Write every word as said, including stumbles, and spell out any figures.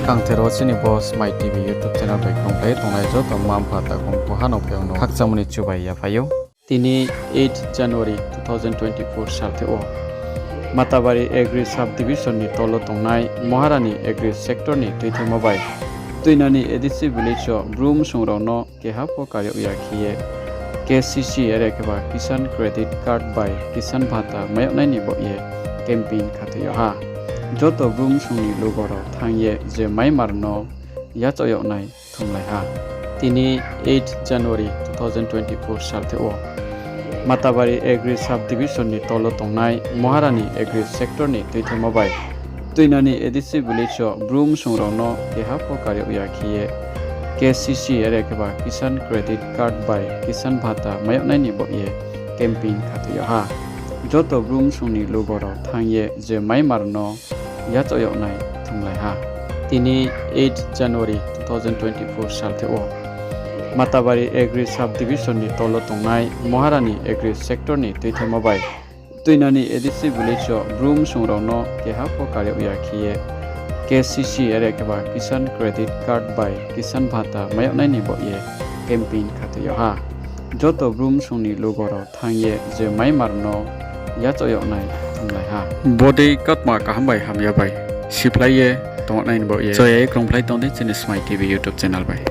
Kangthero chini bo Smai T V YouTube channel bai krungphlai tongnai joto mma mpha takhu mkhu ha no phaiyong no khakchangmo ni chubai yaphai ou. Tini eight January two thousand twenty-four saltheh wo Matabari Agri Subdivision ni tol wo tongnai Moharani Agri Sector ni tuithaimo bai Tuinani A D C village wo Bru msung rao no keha pho kar yag ya khe ye K C C are khe ba Kisan Credit Card bai Kisan Bhata mai yag nai ni baoh ye campaign khathoi yag ha. Joto Bru msung ni lugo rao thanng ye je maimar no yachaoh yag nai thumlai ha. Tini eight January two thousand twenty-four saltheh wo Matabari Agri Subdivision ni tol wo tongnai Moharani Agri Sector ni tuithaimo bai Tuinani A D C village wo Bru msung rao no keha pho kar yag ya khe ye K C C are khe ba Kisan Credit Card bai Kisan Bhata mai yag nai ni baoh ye campaign khathoi yag ha. Joto Bru msung ni lugo rao thanng ye je maimar no yachaoh yag nai thumlai ha. Tini eight January two thousand twenty-four saltheh wo Matabari Agri Subdivision ni tol wo tongnai Moharani Agri Sector ni tuithaimo bai Tuinani A D C village wo Bru msung rao no keha pho kar yag ya khe ye K C C are khe ba Kisan Credit Card bai Kisan Bhata mai yag nai ni baoh ye campaign khathoi yag ha. Joto Bru msung ni lugo rao thanng ye je maimar no yachaoh yag nai thumlai ha. Bodei kautma kaham bai hamya bai siphlai ye tong yag nai ni baoh ye choya ye krungphlai tong di chini Smai T V YouTube channel bai.